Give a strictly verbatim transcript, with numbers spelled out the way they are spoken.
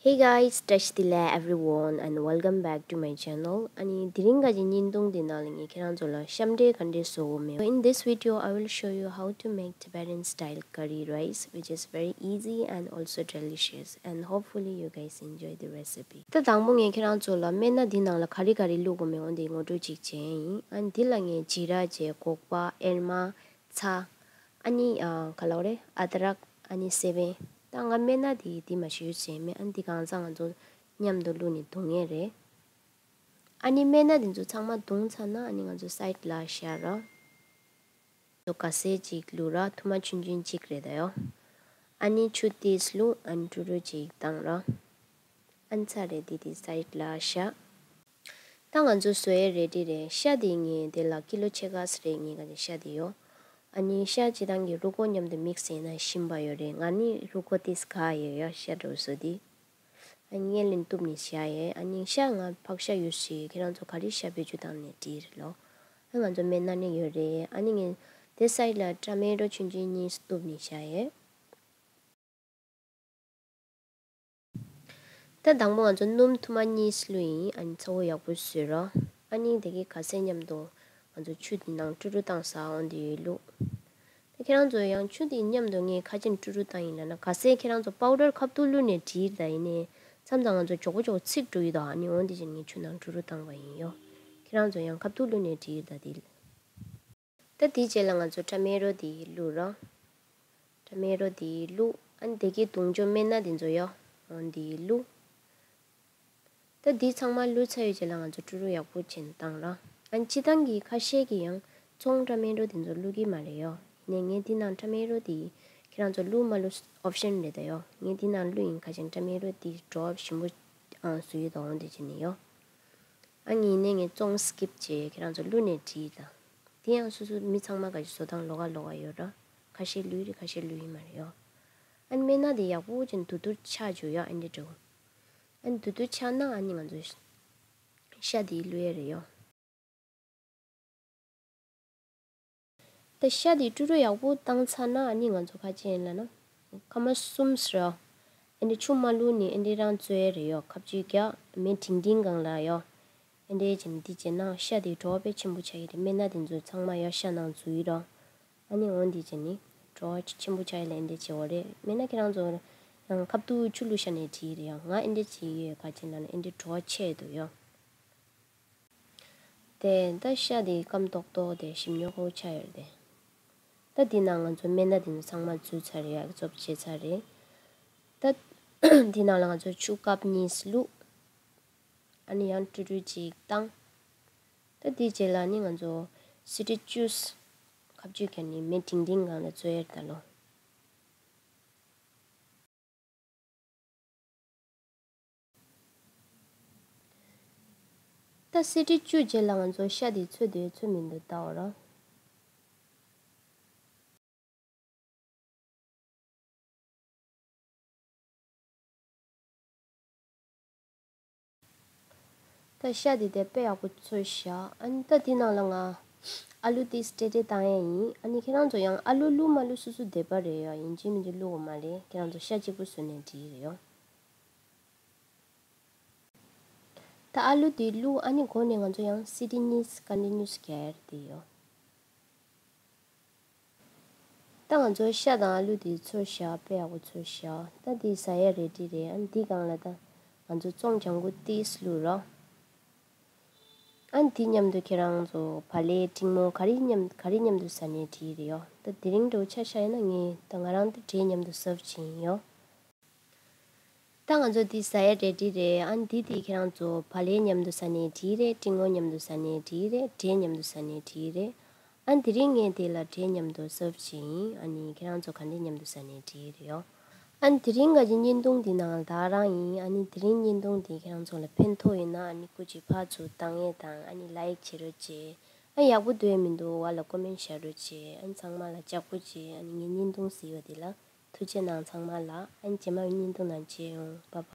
Hey guys, བཀྲ་ཤིས་བདེ་ལེགས་everyone and welcome back to my channel. ཨ་ནི་དེ་རིང་ག་གི་བརྙན་ཐུང་འདི་ནང་ལ་ངས་ཁྱེད་རང་ཚོ་ལ་ཤ་འབྲས་ག་འདྲས་བཟོ་དགོས་མེད། In this video, I will show you how to make Tibetan style curry rice, which is very easy and also delicious. And hopefully you guys enjoy the recipe. ད་དང་པོ་ངས་ཁྱེད་རང་ཚོ་ལ་སྨན་སྣ་འདི་ནང་ལ་ག་རེ་ག་རེ་བླུགས་དགོས་མེད་འོ་འདི་ངོ་སྤྲོད་ཅིག་བྱས་ཡིན། ཨ་ནི་འདི་ལ་ངས་ཇི་ར་བྱས། སྒོག་པ། ཨེར་མ། ཚྭ། ཨ་ནི་ཨ་ག་ལབ་རེད། ཨ་དྲག་ཨ་ནི་སེ་བན། ད་ང་སྨན་སྣ་དེ་དེ་མ་ཞུས་བྱས་མེད། ཨ་ནི་འདི་གང་ཚང་ང་ཚོ་མཉམ་དུ་བླུགས་ནས་བརྡུང་ཡས་རེད། ཨ་ནི་སྨན་སྣ་དེ་ཚོ་ཚང་མ་བརྡུངས་ཚར་ན་ཨ་ནི་ང་ཚོ་སའིཌ་ལ་བཞག་ར། ཚོ་ག་སེ་ཅིག་བླུགས་ར། ཐུར་མ་ཆུང་ཆུང་ཅིག་རེད་ད་ཡོ། ཨ་ནི་ཆུ་ཏིས་བླུགས། ཨ་ནི་ཀྲུ་ཀྲུ་ཅིག་བཏང་ར། ཨ་ནི་ཚར་རེད། དེ་དེ་སའིཌ་ལ་བཞག་ད་ང་ཚོ་བཟོ་ཡས་རེ་ཌི་རེད། ཤ་དེ་ངས་དེ་ལ་ཀི་ལོ་ཕྱེད་ཀ་ཙམ་རེད། ངས་ག་ནས་ཤ་དེ་ཡོ། ཨ་ནི་ཤ་སྤྱིར་བཏང་གི་རུས་ཁོག་མཉམ་དུ་མིག་སི་བྱས་ན་ཞིམ་པ་ཡོད་རེད། ང་ནི་རུས་ཁོག་ཏིས་ག་ཡོད་ཡོ་ཤ་འདྲ་བོ་བཟོ་དེ། ཨ་ནི་ངས་ལན་གཏུབ་ནས་བཞག་ཡས། ཨ་ནི་ཤ་ང་ཕག་ཤ་ཡོད་ཞེས་ཁྱེད་རང་ཚོ་ག་རེ་ཤ་བེད་སྤྱོད་བཏང་ནས་འགྲིག་རེད་ལོ། ཨ་ང་ཚོ་སྨན་སྣ་ནི་ཡོད་རེད། ཨ་ནི་ངས་དེ་སའིཌ་ལ་ཊ་མེ་ཊོ་ཆུང་ཆུང་གཉིས་གཏུབ་ནས་བཞག་ཡས། ད་དང་པོ་ང་ཚོ་སྣུམ་ཐུར་མ་གཉིས་བླུགས་ཡིན། ཨ་ནི་ཚ་བོ་ཡག་པོ་བཟོས་རོགས། ཨ་ནི་དེ་གི་ག་སེ་མཉམ་དུ་ང་ཚོ་ཆུ་དེ་ནང་ཀྲུ་ཀྲུ་བཏང་ས་འོ་འདི་ཡོད་བླུགས། ད་ཁྱེད་རང་ཚོ་ཡང་ཆུ་དེ་མཉམ་དུ་ངས་ག་ཅིན་ཀྲུ་ཀྲུ་བཏང་ཡིན་ལབ་ན། ག་སེ་ཁྱེད་རང་ཚོ་པའུ་ཌར་ཁ་ཐུག་བླུགས་ནས་འགྲིག་ད། ཡིན་ནའི་མཚམས་མཚམས་ང་ཚོ་མགྱོགས་པོ་མགྱོགས་པོ་ཚིག་འགྲོ་ཡི་ད། ཨ་ནི་འོ་འདི་བྱས་ངས་ཆུ་ནང་ཀྲུ་ཀྲུ་བཏང་བ་ཡིན་ཡོ། ཁྱེད་རང་ཚོ་ཡང་ཁ་ཐུག་བླུགས་ནས་འགྲིག་ད་དེ། ད་དེའི་རྗེས་ལ་ང་ཚོ་ཊ་མེ་ཊོ་དེ་བླུགས་རོགས། ཊ་མེ་ཊོ་དེ་བླུགས། ཨ་ནི་དེ་གི་བརྡུང་ཆོག་སྨན་སྣ་དེ་ཚོ་ཡོ། འོ་འདི་བླུགས། ད་འདི་ཚང་མ་བླུགས་ཚར་བའི་རྗེས་ལ་ང་ཚོ་ཀྲུ་ཀྲུ་ཡག་པོ་བྱས་ནས་བཏང་ར། ཨ་ནི་སྤྱིར་བཏང་གི་ཁ་ཤས་ཀྱིས་ཡང་བཙོང་ཊ་མེ་ཊོ་དེ་ཚོ་བླུགས་ཀྱི་མ་རེད་ཡོ། ཡིན་ནའི་ངས་འདི་ནང་ཊ་མེ་ཊོ་དེ་ཁྱེད་རང་ཚོ་བླུགས་མ་བླུགས་ཨོབ་ཤན་རེད་ད་ཡོ། ངས་འདི་ནང་བླུགས་ཡིན། ག་ཅིན་ཊ་མེ་ཊོ་དེ་ཌོབ་ཞིམ་པོ་ཨང་བཟོ་ཡི་དང་འོ་འདི་བྱས་ནས་ཡོ། ཨ་ངས་ནས་ངས་བཙོང་སི་ཀིབ་བྱས། ཁྱེད་རང་ཚོ་བླུགས་ནས་འགྲིག་ད། དེ་ཡང་སོ་སོ་མི་ཚང་མ་ག་ཅིག་བཟོ་སྟངས་ལོགས་ཀ་ལོགས་ཀ་ཡོད་ར། ཁ་ཤས་བླུགས་རེད། ཁ་ཤས་བླུགས་ཡི་མ་རེད་ཡོ། ཨ་ནི་སྨན་སྣ་དེ་ཡག་པོ་བྱས་ནས་དུར་དུར་ཆགས་བཅུག་ཡོ། ཨ་འདི་འགྲོ། ཨ་ནི་དུར་དུར་ཆགས་ན་ཨ་ནི་ང་ཚོ་ཤ་དེ་བླུགས་ཡས་རེད་ཡོ། ད་ཤ་དེ་ཀྲུ་ཀྲུ་ཡག་པོ་བཏང་ཚར་ན་ཨ་ནི་ང་ཚོ་ག་ཅིན་ལབ་ན། སྐར་མ་གསུམ་ཙམ་ར། ཨ་འདི་ཆུ་མ་བླུགས་ནས་ཨ་འདི་རང་བཙོས་ཡས་རེད་ཡོ། ཁ་བཅུག་རྒྱག་མེ་འབྲིང་འབྲིང་སྒང་ལ་ཡོ། ཨ་འདི་བྱས་ནས་འདི་བྱས་ན་ཤ་དེ་བྲོ་བ་དཔེ་ཆེན་པོ་ཆགས་ཀྱི་རེད། སྨན་སྣ་དེ་ཚོ་ཚང་མ་ཡོ་ཤ་ནང་འཛུལ་ཡི་ར། ཨ་ནི་འོ་འདི་བྱས་ནས་བྲོ་བ་ཆེན་པོ་ཆགས་ཡས་ལ་ཨ་འདི་བྱེད་འོ་རེད། མེད་ན་ཁྱེད་རང་ཚོ་ཡང་ཁ་ཐུག་ཆུ་བླུགས་བཞག་ནས་འགྲིག་རེད་ཡོ། ང་ཨ་འདི་བྱེད་ཡོད། ག་ཅིན་ལབ་ན་ཨ་འདི་བྲོ་བ་ཆེ་འདུག་ཡོ། དེ་ད་ཤ་དེ་སྐམ་ཏོག་ཏོ་དེ་ཞིམ་ཉོག་ཁོག་ཆགས་ཡོད་རེད་དེ། ད་འདི་ནང་ང་ཚོ་སྨན་སྣ་དེ་ཚོ་ཚང་མ་འཛུལ་ཚར་རེད་ཡ། རྫོབ་བྱས་ཚར་རེད། ད་འདི་ནང་ལ་ང་ཚོ་ཆུ་ཀབ་གཉིས་བླུགས། ཨ་ནི་ཡང་ཀྲུ་ཀྲུ་ཅིག་བཏང་། ད་འདིའི་རྗེས་ལ་ནི་ང་ཚོ་སི་ཊི་རི་ཇུས་ཁ་བཅུག་བརྒྱབ་ནས་མེ་འབྲིང་འབྲིང་སྒང་ལ་བཙོས་ཡས་རེད་ད་ལོ། ད་སི་ཊི་རི་བཅུ་རྗེས་ལ་ང་ཚོ་ཤ་དེ་ཚོས་དེ་ཚོས་མི་འདུག་ལྟ་འོ་ར། ད་ཤ་དེ་དེ་དཔེ་ཡག་པོ་ཚོས་བཞག་ཨ་ནི་ད་དེ་ནང་ལ་ང་ཨ་ལུ་དེ་སྤྲེལ་སྤྲེལ་བཏང་ཡས་ཡིན། ཨ་ནི་ཁྱེད་རང་ཚོ་ཡང་ཨ་ལུ་བླུགས་མ་བླུགས་སོ་སོ་འདོད་པ་རེད་ཡ། ཡིན་གཅིག་མིན་གཅིག་བླུགས་དགོས་མ་རེད། ཁྱེད་རང་ཚོ་ཤ་གཅིག་པུ་བཟོས་ནས་འགྲིག་རེད་ཡ། ད་ཨ་ལུ་དེ་བླུགས། ཨ་ནི་མགོ་ནས་ང་ཚོ་ཡང་སི་ཊི་གཉིས་ཀ་ནས་གཉིས་སུ་རྒྱག་ཡ་རེད་དེ་ཡོ། ད་ང་ཚོ་ཤ་དང་ཨ་ལུ་དེ་ཚོས་བཞག་དཔེ་ཡག་པོ་ཚོས་བཞག་ད་དེ་ཟ་ཡ་རེ་ཌི་རེད། ཨ་ནི་དེ་སྒང་ལ་ད་ང་ཚོ་བཙོང་ལྗང་གུ་ཏིས་བླུགས་རོགས། ཨ་ནི་དེ་མཉམ་དུ་ཁྱེད་རང་ཚོ་བག་ལེབ་འབྲིང་མོ་ག་རེ་མཉམ་ག་རེ་མཉམ་དུ་ཟ་ནའི་འགྲིག་རེད་ཡོ། ད་དེ་རིང་འདྲ་བོ་ཆ་བཞག་ཡིན་ན་ངས་ད་ང་རང་ད་འབྲས་མཉམ་དུ་སརབ་བྱེད་ཡིན་ཡོ། ད་ང་ཚོ་འདི་ཟ་ཡ་རེ་ཌི་རེད། ཨ་ནི་འདི་དེ་ཁྱེད་རང་ཚོ་བག་ལེབ་མཉམ་དུ་ཟ་ནའི་འགྲིག་རེད། འབྲིང་མོ་མཉམ་དུ་ཟ་ནའི་འགྲིག་རེད། འབྲས་མཉམ་དུ་ཟ་ནའི་འགྲིག་རེད། ཨ་ནི་དེ་རིང་ངས་དེ་ལ་འབྲས་མཉམ་དུ་སརབ་བྱེད་ཡིན། ཨ་ནི་ཁྱེད་རང་ཚོ་ག་འདྲས་མཉམ་དུ་ཟ་ནའི་འགྲིག་རེད་ཡོ། ཨ་ནི་དེ་རིང་ག་གི་བརྙན་ཐུང་འདི་ནང་ད་རང་ཡིན། ཨ་ནི་དེ་རིང་བརྙན་ཐུང་འདི་ཁྱེད་རང་ཚོ་ལ་ཕན་ཐོགས་ཡོད་ན་ཨ་ནི་སྐུ་མཁྱེན་ཕར་ཚུར་བཏང་ཡས་དང་ཨ་ནི་ལའིཀ་བྱེད་རོགས་བྱེད། ཨ་ཡག་པོ་འདུག་ཡས་མི་འདུག་བ་ལ་ཀོ་མེན་བཞག་རོགས་བྱེད། ཨ་ནི་ཚང་མ་ལ་ལྕགས་པོ་བྱེད། ཨ་ནི་ངའི་བརྙན་ཐུང་གཟིགས་པ་འདི་ལ་ཐུགས་རྗེ་གནང་ཚང་མ་ལ། ཨ་ནི་རྗེས་མ་བརྙན་ཐུང་ནང་མཇལ་ཡོང་། བྷའི་བྷའི།